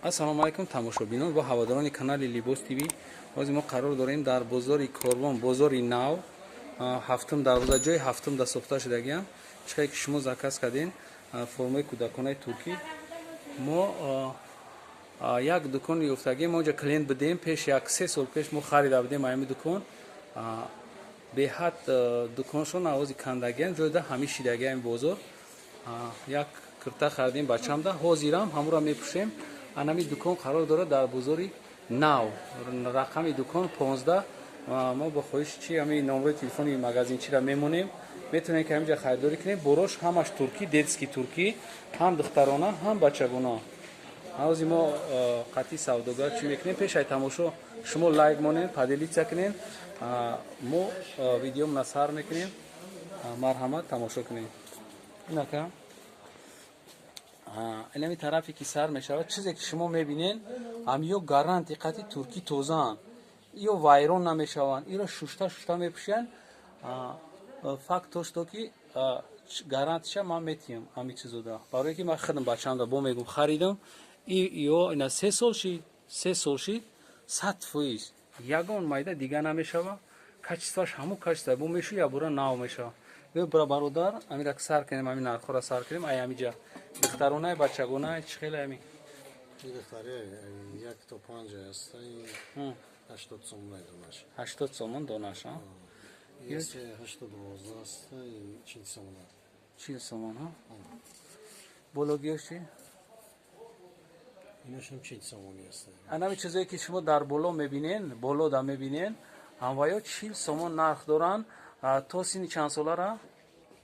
Ассалому алайкум, тамошобинон ва ҳаводорони канали Либос ТВ. Ҳозир мо қарор дорем дар бозори Корвон, бозори нав, ҳафтум дарвоза, ҷои ҳафтум да сохта шудагиам. Чиқае ки шумо заказ кардем, формаи кӯдаконаи туркӣ. Мо як дукон ёфтагем, мо онҷа клиент будем, пеш як 3 сол пеш мо харида будем ҳамин дукон. Беҳад дуконшон авози кандагиам, ҷойда ҳамин шидагиам бозор. Як кирта харидем бачамда, ҳозирам ҳамуро мепӯшем. Анами дукон қарор дорад дар бозори нав, рақами дукон 15. Мо бо хоҳиши чи ҳамин номрои телефони магазинчиро мемонем, метавонем ки ҳаминҷа харидорӣ кунем. Борош ҳамаш туркӣ, детский туркӣ, ҳам духтарона, ҳам бачагона. Ҳозир мо қатъи савдогар чӣ мекунем. Пешай тамошо шумо лайк монем, поделиться кунем. Мо видеомона сар мекунем, марҳамат, тамошо кунем. Инака инами тарафе ки сар мешавад, чизе ки шумо мебинен, ҳамиё гаранти қати туркӣ тозаанд, ё вайрон намешаванд, иро шушта шушта мепӯшанд. Факт то что ки гарантиша ман метиҳам ҳами чизода, барое ки ман худам бачаамда бо мегум харидам. Ё ина 3 сол шид, 3 сол шид, 100% ягон майда дига намешава. Качествоаш ҳамун качество бо мешу, ябора нав мешава. Бира, бародар, амира сар кунем, ҳамин нархҳоро сар кунем. Ай ҳамиҷа духтаронаи, бачагонаи чӣ хеле ҳами? Духтари як то панҷ аст, 80 сомон донаш. 80 сомон донаш. 812 аст, 40 сомон. 40 сомон. Бологиёш чи? Инашам 40 сомони аст. Анами чизое ки шумо дар боло мебинен, боло да мебинен, ҳамваё 40 сомон нарх доранд. То синни чанд солара?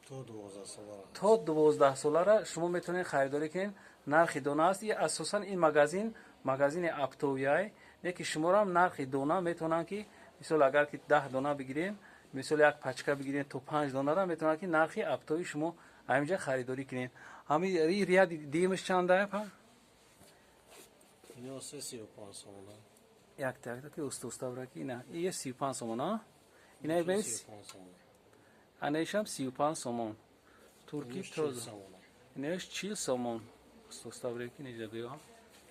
То 12 солара. То 12 солара шумо метавонед харидорӣ кунед. Нархи дона аст. И асосан ин магазин магазини оптовый, не ки шуморам нархи дона метавонанд ки, мисол, агар ки 10 дона бигирем, мисол, як пачка бигирем, то панҷ донара метавонанд ки нархи оптовый шумо ҳаминҷа харидорӣ кунед. Ҳами ряди дуюмаш чанда, па? Ино се 35 сомона. Якта якта ки уста уста бира ки ина ия 35 сомона, ина 35 сомона. Анаишам 35 сомон, турки тоза. Инаиш 40 сомон. Уста уста бира ки неҷа гӯё.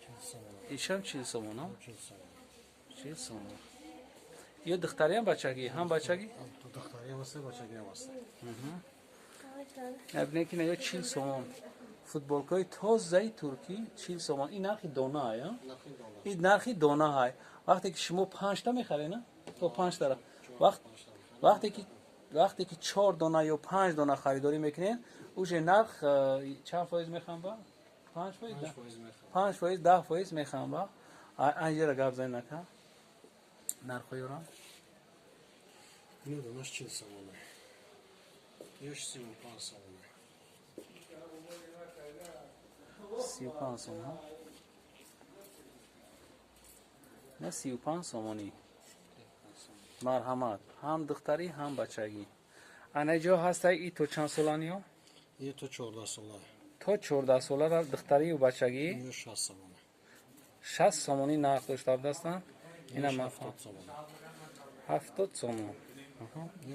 40 сомона. Ишам 40 сомон. 40 сомона. 40 сомон. Ё духтариам, бачагӣ, ҳам бачагӣ? Духтариам аст, бачагиам аст. Набинед ки ё 40 сомон футболкаи тозаи туркӣ, 40 сомон. Ин нархи дона ай? Ин нархи дона ҳай. Вақте ки шумо панҷта мехаред, на то панҷтара, вақте ки чор дона ё панҷ дона харидорӣ мекунед, уже нарх чанд фоиз мехам ба? 5%, 5%, 10% мехам ба. Анҷера гап зани нака нархҳоёра. Ино донаш 40 сомона, ёш 35 сомона. 35 сомон, на 35 сомонӣ. Марҳамат, ҳам духтарӣ, ҳам бачагӣ. Ана ҷо ҳастай. И то чанд соланиё? И то 14 сола. То 14 сола, духтарию бачагӣ. Ё 60 сомона. 60 сомонӣ нарх дошта будастанд ина. 70 сомона. 70 сомон.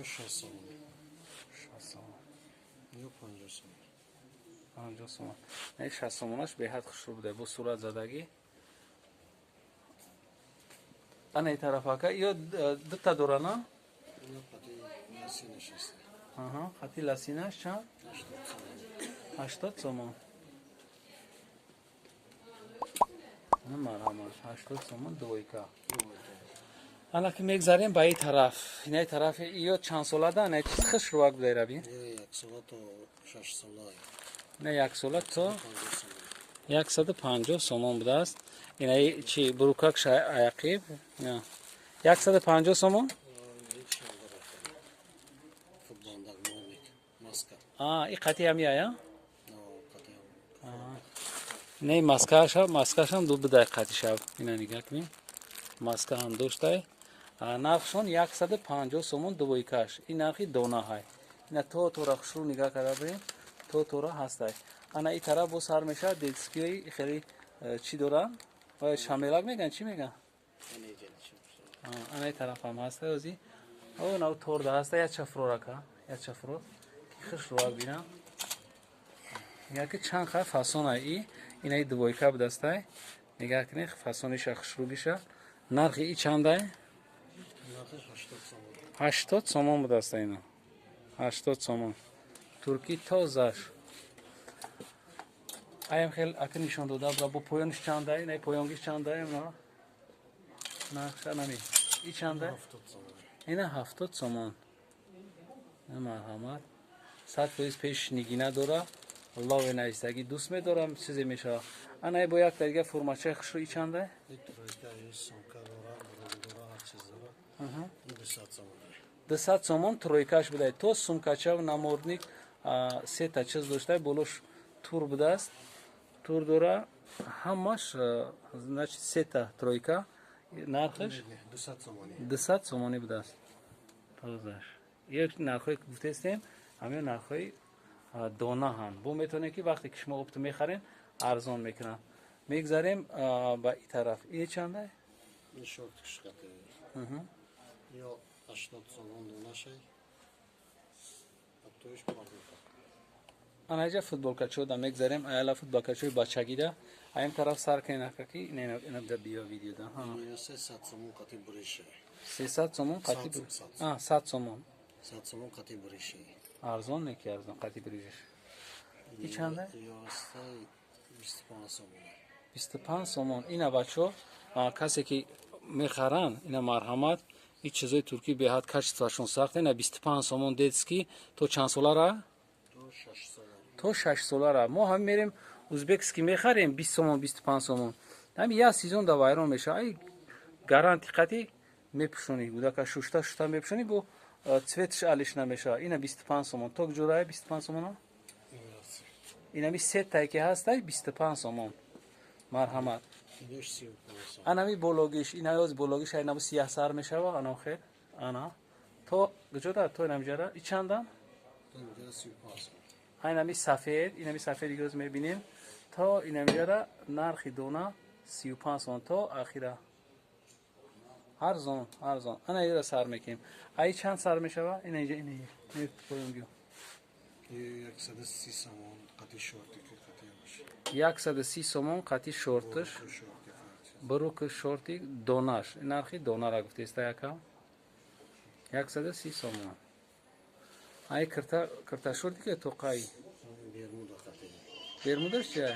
Ё 60 сомона. 60 сомон. Ё 50 сомона. 50 сомон. 60 сомонаш беҳад хушрӯ буда, бо сурат задагӣ. Ана и тарафака ё дута дора, на? Хати ласинаш чанд? 80 сомон. Марҳамат, 80 сомон двойка. Ана ки мегзарем ба и тараф, инаи тарафи ё чанд солада? Ана чиз хушрӯак будай, раби. На яксола то 150 сомон будааст. Инаи чи бурукак аяқиб 150 сомон. И қати ҳамияя не, маскаша, маскашам ду будай қати шаб. Ина нигаҳ кунем, маска ҳам доштай. Нархшон 150 сомон двойкаш. Ин нархи дона ҳай. Ина то тора хушрӯ нигаҳ карда бирем, то тора ҳастай. Ана и тараф бо сар мешавад детскиҳои хеле чӣ доранд, шамелак меган, чӣ меган. Ана и тарафам ҳастай. Ози о нав торда ҳаста, як чафрорака, як чафрор ки хушрӯак бинам, яки чанд ха фасона. И инаи двойка будастай. Нигаҳ кунед, фасониша, хушрӯгиша. Нархи и чандай? Нархиш 80 сомон. 80 сомон будааст ина. 80 сомон. Туркӣ тозаш. Аям хел ака нишон дода буда, бо поёниш чандай? Най, поёнгиш чандай? На. Нархша нами. И чандай? 70 сомон. Ина 70 сомон. Марҳамат. 100% пеш нигина дора. Лове навистагӣ дӯст медорам, чизе мешава. Ана бо як дига формачаи хушрӯ, и чандай? И тройка, и сумка дора, брюк дора, ҳар чиз дора. И 200 сомон. 200 сомон тройкаш будай. То сумкача, намордник, сета чиз доштай, болош тур будааст. Тур дора, ҳамаш, значит, сета тройка. Нархаш? 200 сомони. 200 сомонӣ будааст. Тозаш. Як нархҳое ки гуфтестем, ҳамин нархҳои дона ҳанд. Бо метавонем, ки вақте ки шумо оптом мехарем, арзон мекунанд. Мегзарем ба и тараф. И чандай? И шортик шкате. Ё 80 сомон донашай. Оптовиш пардука. Анаҷа футболкачо да мегзарем, аяла футболкачои бачагида. Аим тараф сар кунен, ака, ки ина биё видеода. Ё 300 сомон қати бриша. 300 сомон қати. Сад. А, 100 сомон. 100 сомон қати бриша. Арзон не ки арзон, қати брижиш. И чанда? Ё 25 сомон. 25 сомон. Ина, бачо, касе ки мехаранд, ина, марҳамат, ин чизои туркӣ беҳад качествоашон сахт. Ина 25 сомон, детский, то чанд солара? То 6 сола. То 6 солара. Мо ҳам мерем узбекский мехарем 20 сомон, 25 сомон, ҳами як сезон да вайрон мешава. Ай гарантия қати мепӯшонӣ, кӯдака шушта шушта мепӯшонӣ, бо цветш алиш намешава. Ина 25 сомон. То ҷурае 25 сомона? Инами сетае ки ҳастай, 25 сомон. Марҳамат. Инаш 35 сомон. Анами бологиш, инаёз бологиш, айнамо сияҳсар мешава, ано хел ана то куҷода, то инамҷара, и чандан? То инҷа 35 сомон. Айнами сафед, инами сафед гӯз мебинем, то инамҷара нархи дона 35 сомон, то ахира. Арзон, арзон. Ана ира сар мекунем. Ай чанд сар мешава? Ина инҷа, ина поён гиё. И 130 сомон қати шортики, қати ҳамаш. 130 сомон қати шортиш. Шортик. Брук, шортик, донаш. Нархи донара гуфтеста яка. 130 сомон. Ай кирта, кирта, шортики тоқай. Бермуда қати. Бермудаш чи?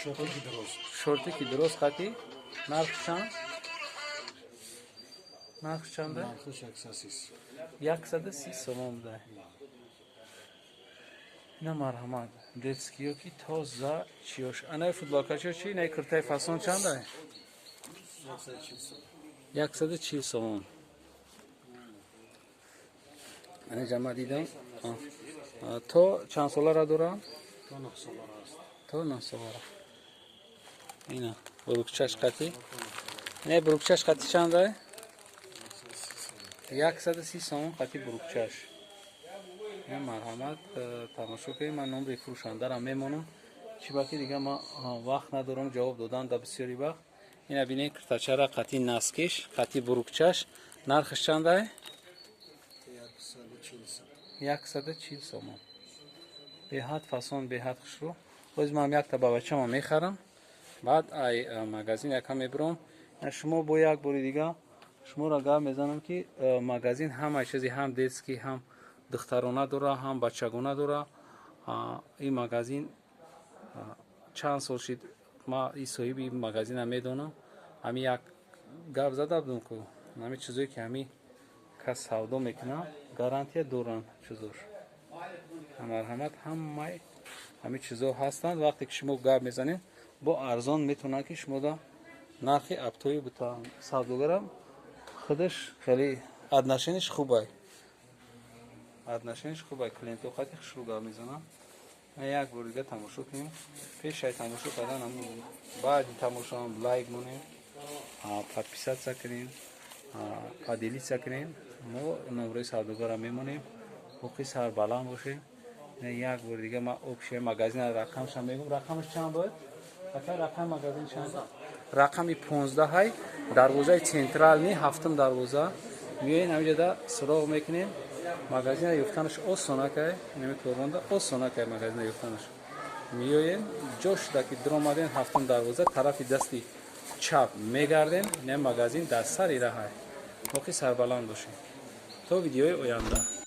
Шортики дроз. Шортики дроз қати нарх чанд? Нарх чанда? Нархиш 130. 130 сомон буда. Ина, марҳамат, детскиё ки тоза чиёш. Анаи футболкачо чи? Инаи киртаи фасон чанда? 140 сомон. 140 сомон. Ана ҷама дидам. То чанд солара дорам? То 9 сола аст. То 9 солара. Ина брукчаш қати. Ина брукчаш қати чанда? 130 сомон қати брукчаш. Ина, марҳамат, тамошо кунед. Ман номри фурӯшандаро мемонам, чӣ ба ки дига ман вақт надорам ҷавоб додан дар бисёри вақт. Ина бинед, киртачара қати носкиш, қати брукчаш, нархаш чандай? 140 сомон. 140 сомон. Беҳад фасон, беҳад хушрӯ. Боз ман якта ба бачама мехарам, баъд ай магазин яка мебурам. Шумо бо як бори дига шуморо гап мезанам, ки магазин ҳамаи чизи, ҳам детский, ҳам духтарона дора, ҳам бачагона дора. Ин магазин чанд сол шид, ма и соҳиби магазина медонам. Ҳами як гап зада будам, ку ҳами чизое ки ҳами кас савдо мекунад, гарантия доранд чизош. Марҳамат, ҳамаи ҳами чизо ҳастанд. Вақте ки шумо гап мезанед, бо арзон метавонанд ки шумода нархи оптовый бутаанд. Савдогарам худаш хеле отношенияш хубай, отношенияш хубай, клиентҳо қати хушрӯ гап мезанам. Як бор дига тамошо кунем. Пешай тамошо кардан, баъди тамошоам лайк монем, подписаться кунем, поделиться кунем. Мо номрои савдогара мемонем. Ҳуқуқи сарбаланд бошем. Як бор дига ма общий магазина рақамшам мегум. Рақамаш чанд бояд, ака? Рақами магазин чанд? Рақами 15-ҳай, дарвозаи центральный, ҳафтум дарвоза. Миёен, ҳамиҷода суроғ мекунем. Магазина ёфтанаш осон, акай, инами корвонда осон, акай, магазина ёфтанаш. Меоем, ҷо шуда ки дуромадем, ҳафтум дарвоза, тарафи дасти чап мегардем, не, магазин дар сари раҳай. Боқӣ сарбаланд бошед то видеои оянда.